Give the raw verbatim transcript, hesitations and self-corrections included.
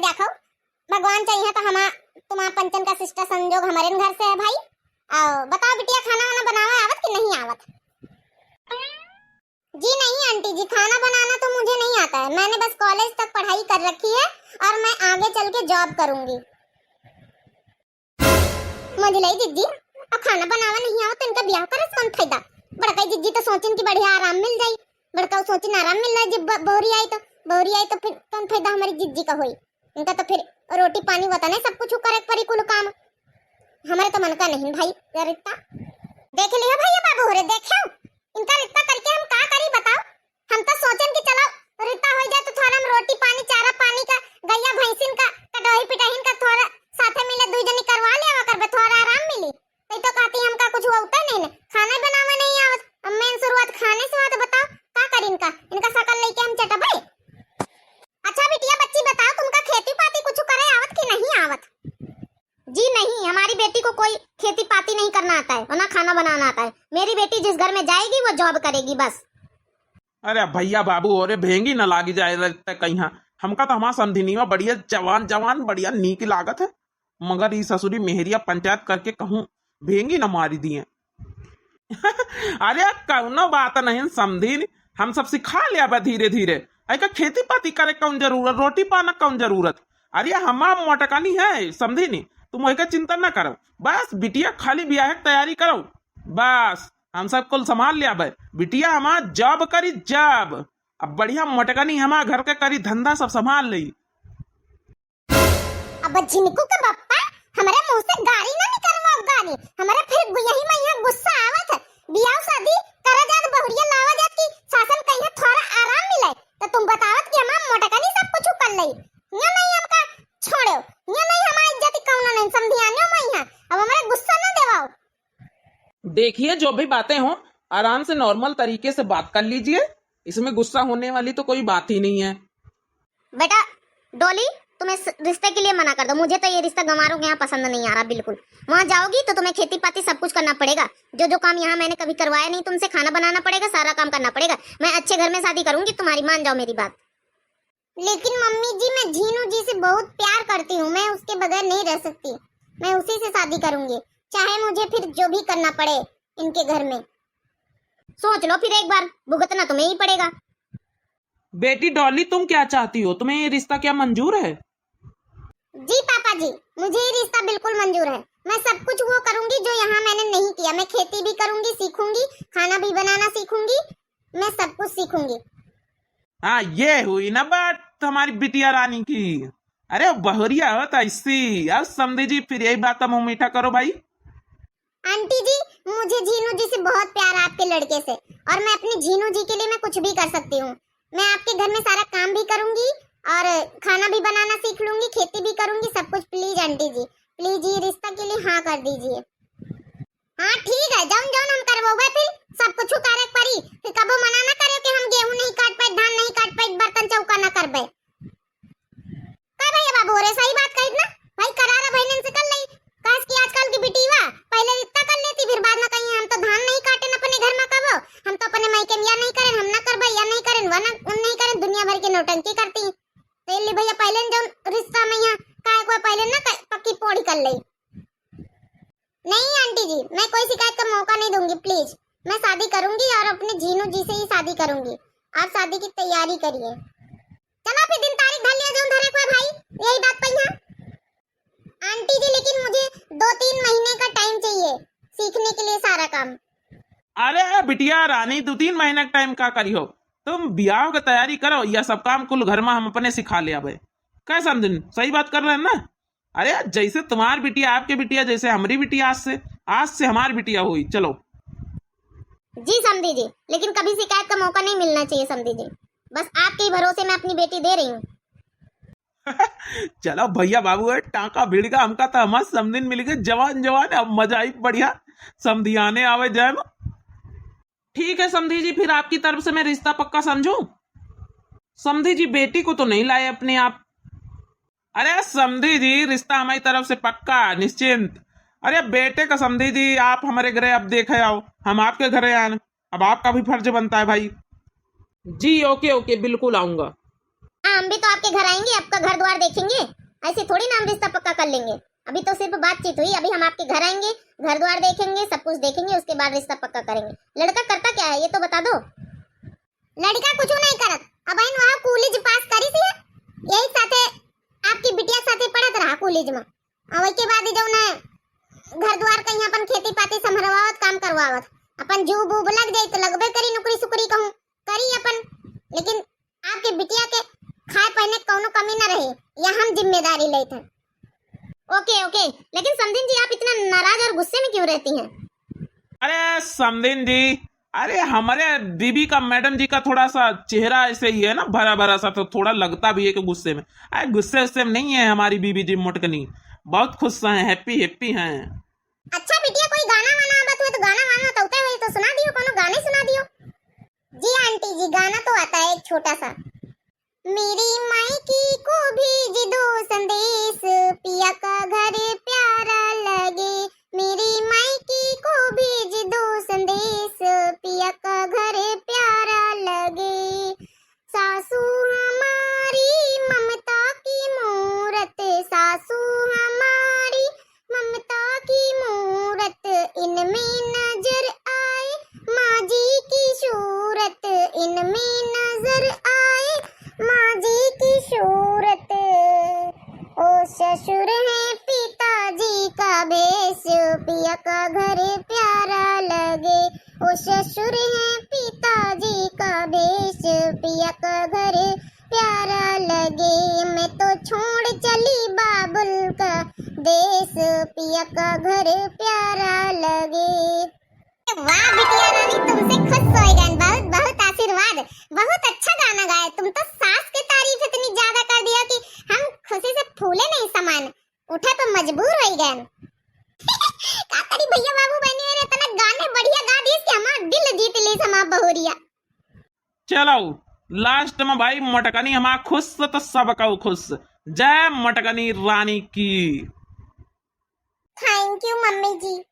देखो, भगवान चाहिए तो हमा तुम्हार पंचन का सिस्टर संजोग हमारे घर से है भाई। आओ बताओ बिटिया, खाना वाना बनावे आवत कि नहीं आवत? जी नहीं आंटी जी, खाना बनाना तो मुझे नहीं आता है, मैंने बस कॉलेज तक पढ़ाई कर रखी है और मैं आगे चल के जॉब करूंगी। समझ लाई जिज्जी, अब खाना बनावा नहीं आओ तो इनका ब्याह करे से कौन फायदा? बड़का जिज्जी तो सोचिन कि बढ़िया आराम मिल जाई, बड़का सोचिन आराम मिल जाई, जब ब-, बहुरी आई तो, बहुरी आई तो फिर कौन फायदा हमारी जिज्जी का होई? इनका तो फिर रोटी पानी वतने सब कुछ करे के पड़ी कुल काम। हमारे तो मन का नहीं भाई रिश्ता। देख लिया भैया बाबू हो रे, देखो इनका रिश्ता करके हम का करी बताओ? हम तो सोचन कि चलो रिश्ता हो जाए तो थोड़ा हम रोटी पानी, चारा पानी का, गैया भैंसिन का, कटोही पिटहिन का थोड़ा साथे मिले, दुई जनी करवा लेवा करबे, थोड़ा आराम मिली। तो, तो कहती हमका कुछ होता नहीं ने, खाना बनावे नहीं आवत। अब मेन शुरुआत खाने से हुआ तो बताओ का करी इनका, इनका शकल लेके हम चटबे? अच्छा बिटिया बच्ची बताओ तुमका खेती पाती कुछ करे आवत कि नहीं आवत? जी नहीं, हमारी बेटी को कोई खेती पाती नहीं करना आता है और ना खाना बनाना आता है। मेरी बेटी जिस घर में जाएगी वो जॉब करेगी बस। अरे भैया बाबू, अरे भेंगी न लागी जाए रहते कहीं। हमका तो हमार समधिनिया बढ़िया जवान जवान बढ़िया नीक लागत है, मगर ई ससुरी मेहरिया पंचायत करके कहूँ भेंगी न मारी दिए। अरे कौनो बात नहीं समधिन, हम सब सिखा लेबे धीरे धीरे। ऐका खेती पाती करे कौन जरूरत, रोटी पाना कौन जरूरत? अरे हमार मोटकानी है समधिन, तुम वही का चिंता ना करो, बस बिटिया खाली ब्याह की तैयारी करो, बस हम सब कुल संभाल लेबे। बिटिया हमार जॉब करी जॉब, अब बढ़िया मोटकानी हमार घर के करी धंधा सब संभाल लेई। अब झिनकू के बप्पा, हमरे मुंह से गारी ना निकलवाओ गारी, हमरे फिर गु-, यही में यहाँ गुस्सा आवत है। बियाह शादी करा जात, बहुरिया लावा जात कि सासन कहीं थोड़ा आराम मिले, तो तुम बतावत कि हमार मोटकनी सब कुछ कर लई। यो नहीं हमका छोड़ो, यो नहीं हमार इज्जत कौनो नहीं समधियानियो में यहाँ, अब हमरे गुस्सा ना देवाओ। देखिए, जो भी बातें हों, आराम से नॉर्मल तरीके से बात कर लीजिए, इसमें गुस्सा होने वाली तो कोई बात ही नहीं है। बेटा डॉली, तुम इस रिश्ते के लिए मना कर दो, मुझे तो ये रिश्ता गंवारों के यहाँ पसंद नहीं आ रहा बिल्कुल। वहाँ जाओगी तो तुम्हें खेती पाती सब कुछ करना पड़ेगा, जो जो काम यहाँ मैंने कभी करवाया नहीं तुमसे, खाना बनाना पड़ेगा, सारा काम करना पड़ेगा। मैं अच्छे घर में शादी करूंगी तुम्हारी, मान जाओ मेरी बात। लेकिन मम्मी जी, मैं झीनू जी से बहुत प्यार करती हूँ, मैं उसके बगैर नहीं रह सकती। मैं उसी से शादी करूंगी, चाहे मुझे फिर जो भी करना पड़े इनके घर में। सोच लो फिर एक बार, भुगतना तुम्हें ही पड़ेगा। बेटी डॉली, तुम क्या चाहती हो? तुम्हें ये रिश्ता क्या मंजूर है? जी पापा जी, मुझे ये रिश्ता बिल्कुल मंजूर है। मैं सब कुछ वो करूंगी जो यहाँ मैंने नहीं किया। मैं खेती भी करूंगी, सीखूंगी, खाना भी बनाना सीखूंगी, मैं सब कुछ सीखूंगी। हाँ, ये हुई ना बात हमारी बिटिया रानी की। अरे बहुरिया हो तो ऐसी। अब समधी जी, फिर यही बात का मुंह मीठा करो भाई। आंटी जी, मुझे झीनू जी से बहुत प्यार है, आपके लड़के से, और मैं अपनी झीनू जी के लिए मैं कुछ भी कर सकती हूँ। मैं आपके घर में सारा काम भी करूंगी और खाना भी बनाना सीख लूंगी, खेती भी करूंगी, सब कुछ। प्लीज आंटी जी, प्लीज ये रिश्ता के लिए हाँ कर दीजिए। हाँ ठीक है, जौन जौन हम करवोगे फिर सब कुछ करे परी, फिर कबो मना ना करियो कि हम गेहूं नहीं काट पाए, धान नहीं काट पाए, बर्तन चौका ना करबे। का भैया बाबू रे, सही बात कहित ना भाई, करारा बहनन से कर लई। काश कि आजकल की बिटिया पहले रिश्ता कर लेती, फिर बाद में कहीं हम तो धान नहीं काटेन अपने घर में कबो, हम तो अपने मायके में या नहीं करेन, हम ना करबे, या नहीं करेन, वह ना, हम नहीं करेन, दुनिया भर के नौटंकी करती। तो ये ले भैया पहले न जौन रिश्ता में यहाँ का एक बार पहले ना क-, पक्की पोड़ी कर लई। नहीं आंटी जी, मैं कोई शिकायत का मौका नहीं दूंगी, प्लीज। मैं शादी करूंगी और अपने झीनू जी से ही शादी करूंगी। आप शादी की तैयारी करिए। चला फिर दिन तारीख धर लिया, जौन धरे को है भाई, यही बात पे यहाँ। आंटी जी, लेकिन मुझे दो तीन महीने का टाइम चाहिए सीखने के लिए सारा काम। अरे बिटिया रानी, दो तीन महीने का टाइम का करी हो? तुम ब्याह की तैयारी करो, यह सब काम कुल घर में हम अपने सिखा लेबे। क्या समधिन, सही बात कर रहे हैं ना? अरे जैसे तुम्हार बिटिया, आपके बिटिया, जैसे हमारी बिटिया, आज से, आज से हमार बिटिया हुई। चलो। जी समधी जी, लेकिन कभी शिकायत का मौका नहीं मिलना चाहिए समधी जी। बस आपके ही भरोसे मैं अपनी बेटी दे रही हूँ। चलो भैया बाबू, ए, टाका भिड़ गया हमका, तो हमार समधिन मिल गए जवान जवान, अब मजा आई बढ़िया, समधियाने आवे जाए में। ठीक है समधी जी, फिर आपकी तरफ से मैं रिश्ता पक्का समझूं? समधी जी, बेटी को तो नहीं लाए अपने आप? अरे समधी जी, रिश्ता हमारी तरफ से पक्का, निश्चिंत। अरे बेटे का समधी जी, आप हमारे घरे अब देखे आओ, हम आपके घरे आए, अब आपका भी फर्ज बनता है भाई। जी ओके ओके, बिल्कुल आऊंगा। हाँ, हम भी तो आपके घर आएंगे, आपका घर द्वार देखेंगे। ऐसे थोड़ी ना हम रिश्ता पक्का कर लेंगे। अभी तो सिर्फ बातचीत हुई, अभी हम आपके घर आएंगे, घर द्वार देखेंगे, सब कुछ देखेंगे, उसके बाद रिश्ता पक्का करेंगे। लड़का करता क्या है, ये तो बता दो। लड़का कुछ नहीं करत, अबहिन वहाँ कॉलेज पास करिस है, यही साथे आपकी बिटिया साथे पढ़त रहा कॉलेज में। और वही के बाद जौन है घर द्वार कहीं अपन खेती पाती संभरवावत, काम करवावत, अपन जूब उब लग जाई तो लगबे करी, नौकरी सुकरी कहूँ करी अपन, लेकिन आपके बिटिया के खाए पहने कौनो कमी न रही, यह हम जिम्मेदारी लेत हैं। ओके, ओके, लेकिन समधिन जी, आप इतना नाराज और गुस्से में क्यों रहती हैं? अरे समधिन जी, अरे हमारे बीबी का, मैडम जी का थोड़ा सा चेहरा ऐसे ही है ना, भरा भरा सा, तो थोड़ा लगता भी है कि गुस्से में। अरे गुस्से उस्से में नहीं है हमारी बीबी जी मोटकनी, बहुत खुश हैं, हैप्पी हैप्पी हैं। अच्छा बिटिया, कोई गाना वाना आवत हुए तो, गाना वाना तो होता है, तो सुना दियो, कोनो गाने सुना दियो। जी आंटी जी, गाना तो आता है एक छोटा सा। मेरी मायकी को भेज दो संदेश, पिया का घर प्यारा लगे। मेरी मायकी को भेज दो संदेश, पिया का घर प्यारा लगे। सासू हमारी ममता की मूरत, सासू हमारी ममता की मूरत, इनमें नजर आए माँ जी की सूरत, इनमें नजर आए माँ जी की सूरत। ओ ससुर है पिताजी का भेष, पिया का घर प्यारा लगे। ओ ससुर है पिताजी का भेष, पिया का घर प्यारा लगे। मैं तो छोड़ चली बाबुल का देश, पिया का घर प्यारा लगे। वाह बिटिया रानी, तुमसे खुश होइ गए, बहुत बहुत आशीर्वाद। बहुत अच्छा गाना गाए तुम तो, सास के तारीफ इतनी ज्यादा कर दिया कि हम खुशी से फूले नहीं समान, उठे पे मजबूर होइ गए। का करी भैया बाबू बहनी, इतना गाने बढ़िया गा दिए कि हमार दिल जीत ली, हमार बहुरिया। चलो लास्ट में भाई मोटकनी हमार खुश तो सबका खुश। जय मोटकनी रानी की। Thank you mummy ji.